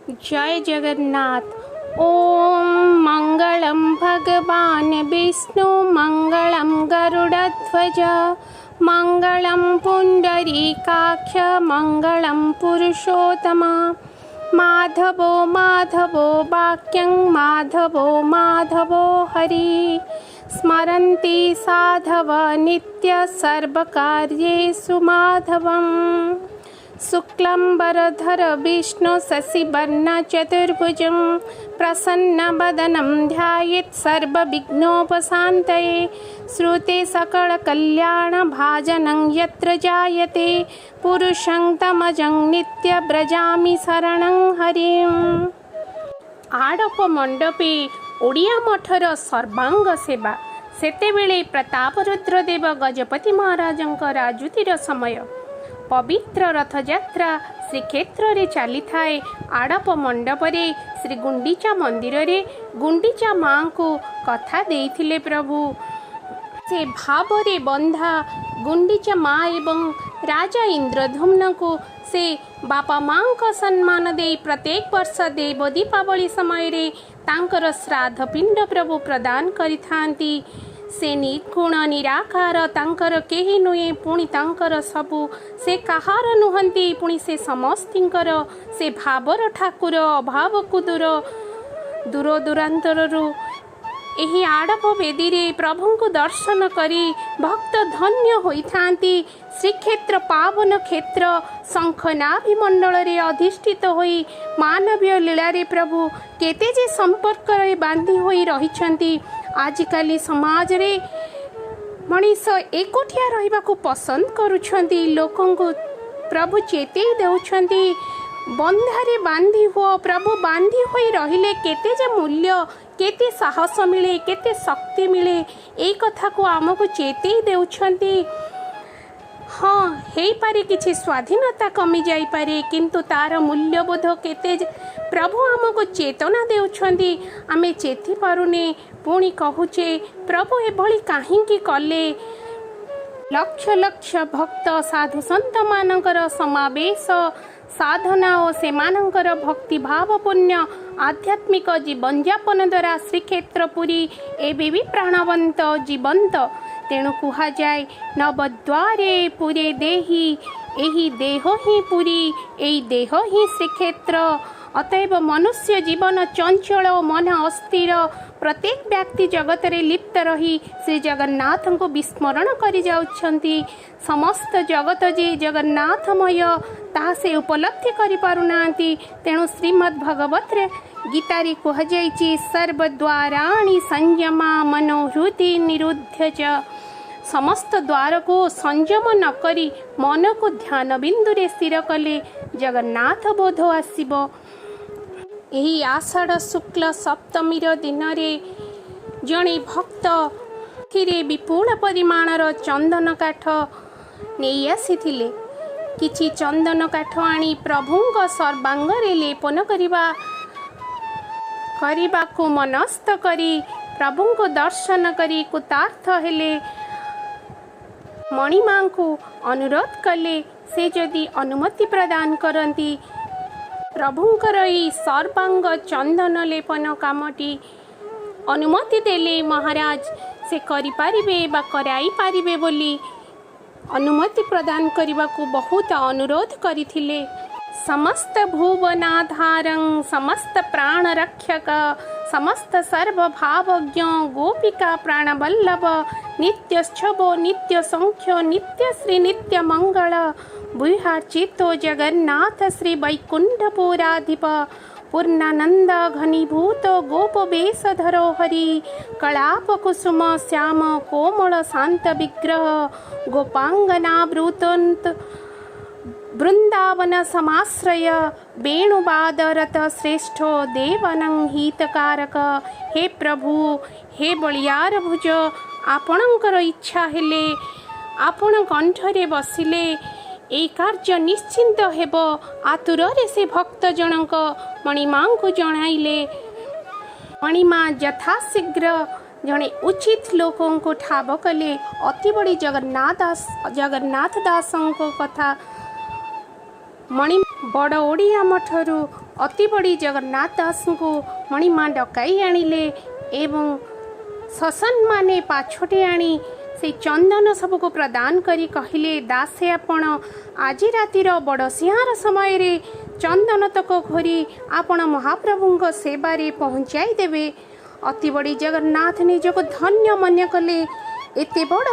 ଜୟ ଜଗନ୍ନାଥ। ଓଁ ମଙ୍ଗଳଂ ଭଗବାନ ବିଷ୍ଣୁ, ମଙ୍ଗଳଂ ଗରୁଡ଼ଧ୍ୱଜ, ମଙ୍ଗଳଂ ପୁଣ୍ଡରୀକାକ୍ଷ, ମଙ୍ଗଳଂ ପୁରୁଷୋତ୍ତମ। ମାଧବୋ ମାଧବୋ ବାକ୍ୟଂ, ମାଧବୋ ମାଧବୋ ହରି। ସ୍ମରନ୍ତି ସାଧବ ନିତ୍ୟ ସର୍ବକାର୍ୟେଷୁ ମାଧବମ୍। शुक्लाम्बरधर विष्णु, शशिवर्ण चतुर्भुजं, प्रसन्नवदनं ध्यायेत् सर्वविघ्नोपशान्तये। श्रुते सकलकल्याणभाजनं यत्र जायते, पुरुषं तमजं नित्य व्रजामि शरणं हरिम्। ଆଡ଼ପ ମଣ୍ଡପେ ଓଡ଼ିଆ ମଠର ସର୍ବାଙ୍ଗ ସେବା। ସେତେବେଳେ ପ୍ରତାପରୁଦ୍ର ଦେବ ଗଜପତି ମହାରାଜଙ୍କ ରାଜୁତିର ସମୟ। ପବିତ୍ର ରଥଯାତ୍ରା ଶ୍ରୀକ୍ଷେତ୍ରରେ ଚାଲିଥାଏ। ଆଡ଼ପ ମଣ୍ଡପରେ ଶ୍ରୀ ଗୁଣ୍ଡିଚା ମନ୍ଦିରରେ ଗୁଣ୍ଡିଚା ମାଙ୍କୁ କଥା ଦେଇଥିଲେ ପ୍ରଭୁ। ସେ ଭାବରେ ବନ୍ଧା ଗୁଣ୍ଡିଚା ମା ଏବଂ ରାଜା ଇନ୍ଦ୍ରଦ୍ୟୁମ୍ନଙ୍କୁ ସେ ବାପା ମାଙ୍କ ସମ୍ମାନ ଦେଇ ପ୍ରତ୍ୟେକ ବର୍ଷ ଦେବ ଦୀପାବଳି ସମୟରେ ତାଙ୍କର ଶ୍ରାଦ୍ଧ ପିଣ୍ଡ ପ୍ରଭୁ ପ୍ରଦାନ କରିଥାନ୍ତି। ସେ ନିର୍ଗୁଣ ନିରାକାର, ତାଙ୍କର କେହି ନୁହେଁ, ପୁଣି ତାଙ୍କର ସବୁ। ସେ କାହାର ନୁହନ୍ତି, ପୁଣି ସେ ସମସ୍ତିଙ୍କର। ସେ ଭାବର ଠାକୁର, ଅଭାବକୁ ଦୂର। ଦୂର ଦୂରାନ୍ତରରୁ ଏହି ଆଡ଼ପ ବେଦୀରେ ପ୍ରଭୁଙ୍କୁ ଦର୍ଶନ କରି ଭକ୍ତ ଧନ୍ୟ ହୋଇଥାନ୍ତି। ଶ୍ରୀକ୍ଷେତ୍ର ପାବନ କ୍ଷେତ୍ର, ଶଙ୍ଖନାଭି ମଣ୍ଡଳରେ ଅଧିଷ୍ଠିତ ହୋଇ ମାନବୀୟ ଲୀଳାରେ ପ୍ରଭୁ କେତେ ଯେ ସମ୍ପର୍କରେ ବାନ୍ଧି ହୋଇ ରହିଛନ୍ତି। ଆଜିକାଲି ସମାଜରେ ମଣିଷ ଏକୁଟିଆ ରହିବାକୁ ପସନ୍ଦ କରୁଛନ୍ତି। ଲୋକଙ୍କୁ ପ୍ରଭୁ ଚେତେଇ ଦେଉଛନ୍ତି, ବନ୍ଧାରେ ବାନ୍ଧି ହୁଅ। ପ୍ରଭୁ ବାନ୍ଧି ହୋଇ ରହିଲେ କେତେ ଯେ ମୂଲ୍ୟ, କେତେ ସାହସ ମିଳେ, କେତେ ଶକ୍ତି ମିଳେ, ଏଇ କଥାକୁ ଆମକୁ ଚେତେଇ ଦେଉଛନ୍ତି। ହଁ, ହେଇପାରେ କିଛି ସ୍ୱାଧୀନତା କମି ଯାଇପାରେ, କିନ୍ତୁ ତାର ମୂଲ୍ୟବୋଧ କେତେ ପ୍ରଭୁ ଆମକୁ ଚେତନା ଦେଉଛନ୍ତି। ଆମେ ଚେତି ପାରୁନେ, ପୁଣି କହୁଛେ, ପ୍ରଭୁ ଏଭଳି କାହିଁକି କଲେ? ଲକ୍ଷ ଲକ୍ଷ ଭକ୍ତ ସାଧୁ ସନ୍ଥମାନଙ୍କର ସମାବେଶ, ସାଧନା ଓ ସେମାନଙ୍କର ଭକ୍ତି ଭାବପୂର୍ଣ୍ଣ ଆଧ୍ୟାତ୍ମିକ ଜୀବନଯାପନ ଦ୍ୱାରା ଶ୍ରୀକ୍ଷେତ୍ର ପୁରୀ ଏବେ ବି ପ୍ରାଣବନ୍ତ, ଜୀବନ୍ତ। ତେଣୁ କୁହାଯାଏ, ନବଦ୍ୱାରେ ପୁରେ ଦେହି। ଏହି ଦେହ ହିଁ ପୁରୀ, ଏଇ ଦେହ ହିଁ ଶ୍ରୀକ୍ଷେତ୍ର। ଅତଏବ ମନୁଷ୍ୟ ଜୀବନ ଚଞ୍ଚଳ ଓ ମନ ଅସ୍ଥିର। ପ୍ରତ୍ୟେକ ବ୍ୟକ୍ତି ଜଗତରେ ଲିପ୍ତ ରହି ଶ୍ରୀ ଜଗନ୍ନାଥଙ୍କୁ ବିସ୍ମରଣ କରିଯାଉଛନ୍ତି। ସମସ୍ତ ଜଗତ ଯେ ଜଗନ୍ନାଥମୟ, ତାହା ସେ ଉପଲବ୍ଧି କରିପାରୁନାହାନ୍ତି। ତେଣୁ ଶ୍ରୀମଦ୍ ଭଗବତରେ ଗୀତାରେ କୁହାଯାଇଛି, ସର୍ବଦ୍ୱାରାଣି ସଂଯମା ମନୋହୃଦି ନିରୁଧ୍ୟ ଚ। ସମସ୍ତ ଦ୍ୱାରକୁ ସଂଯମ ନ କରି ମନକୁ ଧ୍ୟାନ ବିନ୍ଦୁରେ ସ୍ଥିର କଲେ ଜଗନ୍ନାଥ ବୋଧ ଆସିବ। ଏହି ଆଷାଢ଼ ଶୁକ୍ଲ ସପ୍ତମୀର ଦିନରେ ଜଣେ ଭକ୍ତ ଏଥିରେ ବିପୁଳ ପରିମାଣର ଚନ୍ଦନ କାଠ ନେଇ ଆସିଥିଲେ। କିଛି ଚନ୍ଦନ କାଠ ଆଣି ପ୍ରଭୁଙ୍କ ସର୍ବାଙ୍ଗରେ ଲେପନ କରିବାକୁ ମନସ୍ଥ କରି ପ୍ରଭୁଙ୍କୁ ଦର୍ଶନ କରି କୃତାର୍ଥ ହେଲେ। ମଣିମାଙ୍କୁ ଅନୁରୋଧ କଲେ, ସେ ଯଦି ଅନୁମତି ପ୍ରଦାନ କରନ୍ତି, ପ୍ରଭୁଙ୍କର ଏଇ ସର୍ବାଙ୍ଗ ଚନ୍ଦନ ଲେପନ କାମଟି ଅନୁମତି ଦେଲେ ମହାରାଜ ସେ କରିପାରିବେ ବା କରାଇ ପାରିବେ ବୋଲି ଅନୁମତି ପ୍ରଦାନ କରିବାକୁ ବହୁତ ଅନୁରୋଧ କରିଥିଲେ। ସମସ୍ତ ଭୁବନାଧାରଂ, ସମସ୍ତ ପ୍ରାଣ ରକ୍ଷକ, ସମସ୍ତ ସର୍ବଭାବଜ୍ଞ, ଗୋପିକା ପ୍ରାଣବଲ୍ଲଭ, ନିତ୍ୟୋତ୍ସବ, ନିତ୍ୟ ସୌଖ୍ୟ, ନିତ୍ୟ ଶ୍ରୀ, ନିତ୍ୟ ମଙ୍ଗଳ, ବ୍ୟୁହାର୍ଚିତ ଜଗନ୍ନାଥ ଶ୍ରୀ ବୈକୁଣ୍ଠପୁରାଧିପ, ପୂର୍ଣ୍ଣାନନ୍ଦ ଘନୀଭୂତ ଗୋପବେଶଧର ହରି, କଳାପ କୁସୁମ ଶ୍ୟାମ କୋମଳ ଶାନ୍ତ ବିଗ୍ରହ, ଗୋପାଙ୍ଗନାବୃତନ୍ତ ବୃନ୍ଦାବନ ସମାଶ୍ରୟ, ବେଣୁବାଦରତ ଶ୍ରେଷ୍ଠ ଦେବନଂ ହିତକାରକ। ହେ ପ୍ରଭୁ, ହେ ବଳିଆର ଭୁଜ, ଆପଣଙ୍କର ଇଚ୍ଛା ହେଲେ, ଆପଣ କଣ୍ଠରେ ବସିଲେ ଏଇ କାର୍ଯ୍ୟ ନିଶ୍ଚିନ୍ତ ହେବ। ଆତୁରରେ ସେ ଭକ୍ତ ଜଣଙ୍କ ମଣିମାଙ୍କୁ ଜଣାଇଲେ। ମଣିମା ଯଥାଶୀଘ୍ର ଜଣେ ଉଚିତ ଲୋକଙ୍କୁ ଠାବ କଲେ। ଅତିବଡ଼ି ଜଗନ୍ନାଥ ଦାସଙ୍କ କଥା ମଣି ବଡ଼ ଓଡ଼ିଆ ମଠରୁ ଅତିବଡ଼ି ଜଗନ୍ନାଥ ଦାସଙ୍କୁ ମଣିମା ଡକାଇ ଆଣିଲେ ଏବଂ ସସମ୍ମାନେ ପାଛୋଟି ଆଣି ସେଇ ଚନ୍ଦନ ସବୁକୁ ପ୍ରଦାନ କରି କହିଲେ, ଦାସେ ଆପଣ ଆଜି ରାତିର ବଡ଼ ସିଂହାର ସମୟରେ ଚନ୍ଦନ ତକ ଘୋରି ଆପଣ ମହାପ୍ରଭୁଙ୍କ ସେବାରେ ପହଞ୍ଚାଇ ଦେବେ। ଅତିବଡ଼ି ଜଗନ୍ନାଥ ନିଜକୁ ଧନ୍ୟ ମନେ କଲେ। ଏତେ ବଡ଼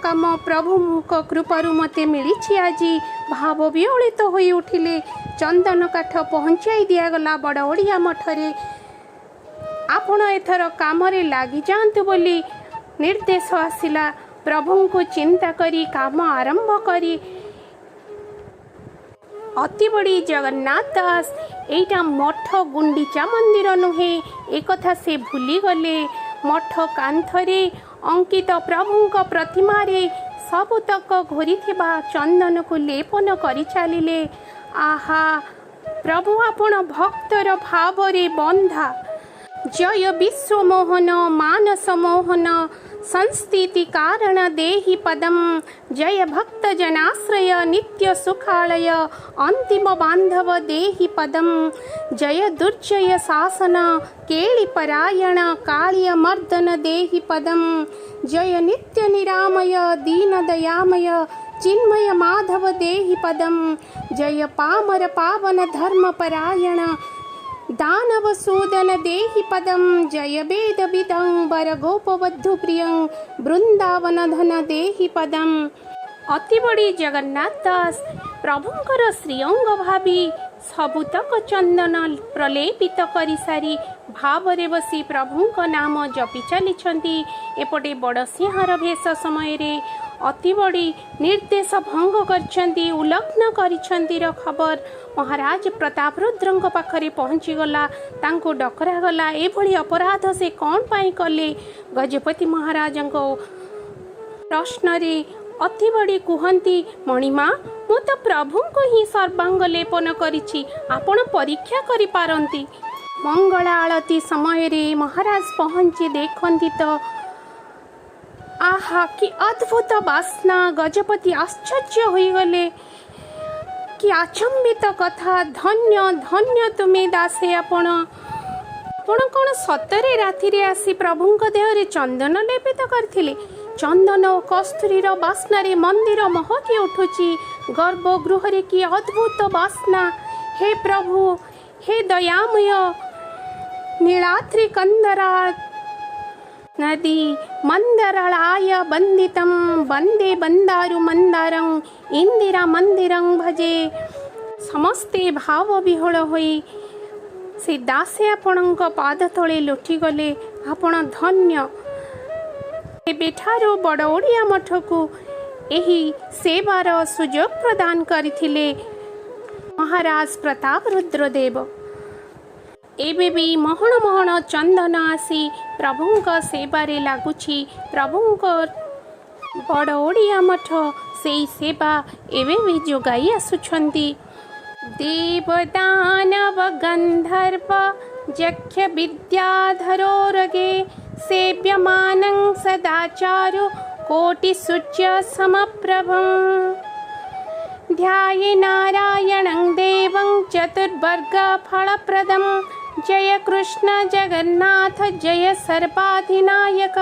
କାମ ପ୍ରଭୁଙ୍କ କୃପାରୁ ମୋତେ ମିଳିଛି ଆଜି। ଭାବ ବିହଳିତ ହୋଇ ଉଠିଲେ। ଚନ୍ଦନ କାଠ ପହଞ୍ଚାଇ ଦିଆଗଲା ବଡ଼ ଓଡ଼ିଆ ମଠରେ। ଆପଣ ଏଥର କାମରେ ଲାଗିଯାଆନ୍ତୁ ବୋଲି ନିର୍ଦ୍ଦେଶ ଆସିଲା। ପ୍ରଭୁଙ୍କୁ ଚିନ୍ତା କରି କାମ ଆରମ୍ଭ କରି ଅତିବଡ଼ି ଜଗନ୍ନାଥ ଦାସ, ଏଇଟା ମଠ, ଗୁଣ୍ଡିଚା ମନ୍ଦିର ନୁହେଁ, ଏକଥା ସେ ଭୁଲିଗଲେ। ମଠ କାନ୍ଥରେ ଅଙ୍କିତ ପ୍ରଭୁଙ୍କ ପ୍ରତିମାରେ ସବୁତକ ଘୋରିଥିବା ଚନ୍ଦନକୁ ଲେପନ କରି ଚାଲିଲେ। ଆହା ପ୍ରଭୁ, ଆପଣ ଭକ୍ତର ଭାବରେ ବନ୍ଧା। ଜୟ ବିଶ୍ୱମୋହନ ମାନସ ମୋହନ ସଂସ୍ଥିତି କାରଣ ଦେହି ପଦମ୍। ଜୟ ଭକ୍ତ ଜନାଶ୍ରୟ ନିତ୍ୟ ସୁଖାଳୟ ଅନ୍ତିମ ବାନ୍ଧବ ଦେହି ପଦମ୍। ଜୟ ଦୁର୍ଜୟ ଶାସନ କେଳି ପରାୟଣ କାଳିୟ ମର୍ଦ୍ଦନ ଦେହି ପଦମ୍। ଜୟ ନିତ୍ୟ ନିରାମୟ ଦୀନ ଦୟାମୟ ଚିନ୍ମୟ ମାଧବ ଦେହି ପଦମ୍। ଜୟ ପାମର ପାବନ ଧର୍ମ ପରାୟଣ ଦାନବ ସୂଦନ ଦେହି ପଦମ୍। ଜୟ ବେଦ ବିଦଂ ବର ଗୋପବଧୂ ପ୍ରିୟଂ ବୃନ୍ଦାବନ ଧନ ଦେହି ପଦମ୍। ଅତିବଡ଼ି ଜଗନ୍ନାଥ ଦାସ ପ୍ରଭୁଙ୍କର ଶ୍ରୀଅଙ୍ଗ ଭାବି ସବୁତକ ଚନ୍ଦନ ପ୍ରଲେପିତ କରିସାରି ଭାବରେ ବସି ପ୍ରଭୁଙ୍କ ନାମ ଜପି ଚାଲିଛନ୍ତି। ଏପଟେ ବଡ଼ ସିଂହାର ଭେଷ ସମୟରେ ଅତିବଡ଼ି ନିର୍ଦ୍ଦେଶ ଭଙ୍ଗ କରିଛନ୍ତି, ଉଲ୍ଲଂଘନ କରିଛନ୍ତିର ଖବର ମହାରାଜ ପ୍ରତାପରୁଦ୍ରଙ୍କ ପାଖରେ ପହଞ୍ଚିଗଲା। ତାଙ୍କୁ ଡକରାଗଲା। ଏଭଳି ଅପରାଧ ସେ କ'ଣ ପାଇଁ କଲେ? ଗଜପତି ମହାରାଜଙ୍କ ପ୍ରଶ୍ନରେ ଅତିବଡ଼ି କୁହନ୍ତି, ମଣିମା, ମୁଁ ତ ପ୍ରଭୁଙ୍କୁ ହିଁ ସର୍ବାଙ୍ଗ ଲେପନ କରିଛି, ଆପଣ ପରୀକ୍ଷା କରିପାରନ୍ତି। ମଙ୍ଗଳା ଆଳତୀ ସମୟରେ ମହାରାଜ ପହଞ୍ଚି ଦେଖନ୍ତି ତ ଆହା, କି ଅଦ୍ଭୁତ ବାସ୍ନା! ଗଜପତି ଆଶ୍ଚର୍ଯ୍ୟ ହୋଇଗଲେ। କି ଆଚମ୍ବିତ କଥା! ଧନ୍ୟ ଧନ୍ୟ ତୁମେ ଦାସେ ଆପଣ। ଆପଣ କ'ଣ ସତରେ ରାତିରେ ଆସି ପ୍ରଭୁଙ୍କ ଦେହରେ ଚନ୍ଦନ ଲେପିତ କରିଥିଲେ? ଚନ୍ଦନ ଓ କସ୍ତୁରୀର ବାସ୍ନାରେ ମନ୍ଦିର ମହକି ଉଠୁଛି। ଗର୍ଭଗୃହରେ କି ଅଦ୍ଭୁତ ବାସ୍ନା! ହେ ପ୍ରଭୁ, ହେ ଦୟାମୟ, ନୀଳାଦ୍ରି କନ୍ଦରା ନଦୀ ମନ୍ଦରଳାୟ ବନ୍ଦିତಂ ବନ୍ଦେ ବନ୍ଦାରୁ ମନ୍ଦାରଂ ଇନ୍ଦିରା ମନ୍ଦିରଂ ଭଜେ। ସମସ୍ତେ ଭାବ ବିହ୍ୱଳ ହୋଇ ସେ ଦାସେ ଆପଣଙ୍କ ପାଦ ତଳେ ଲୋଟିଗଲେ। ଆପଣ ଧନ୍ୟ। ଏବେଠାରୁ ବଡ଼ ଓଡ଼ିଆ ମଠକୁ ଏହି ସେବାର ସୁଯୋଗ ପ୍ରଦାନ କରିଥିଲେ ମହାରାଜ ପ୍ରତାପ ରୁଦ୍ରଦେବ। ଏବେ ବି ମହଣ ମହଣ ଚନ୍ଦନ ଆସି ପ୍ରଭୁଙ୍କ ସେବାରେ ଲାଗୁଛି। ପ୍ରଭୁଙ୍କ ବଡ଼ ଓଡ଼ିଆ ମଠ ସେଇ ସେବା ଏବେ ବି ଯୋଗାଇ ଆସୁଛନ୍ତି। ଦେବ ଦାନବ ଗନ୍ଧର୍ବ ଯକ୍ଷ ବିଦ୍ୟାଧରୋରଗେ ସେବ୍ୟମାନଂ ସଦାଚାରୁ କୋଟି ସୂର୍ଯ୍ୟ ସମପ୍ରଭम्। ध्याये नारायणं देवं चतुर्वर्गफलप्रदं। जय कृष्ण जगन्नाथ जय सर्वाधिनायक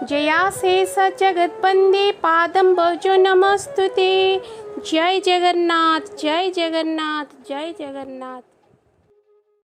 जयाशेष जगद्वन्दे पादम्बोजो नमस्तुते। जय जगन्नाथ, जय जगन्नाथ, जय जगन्नाथ।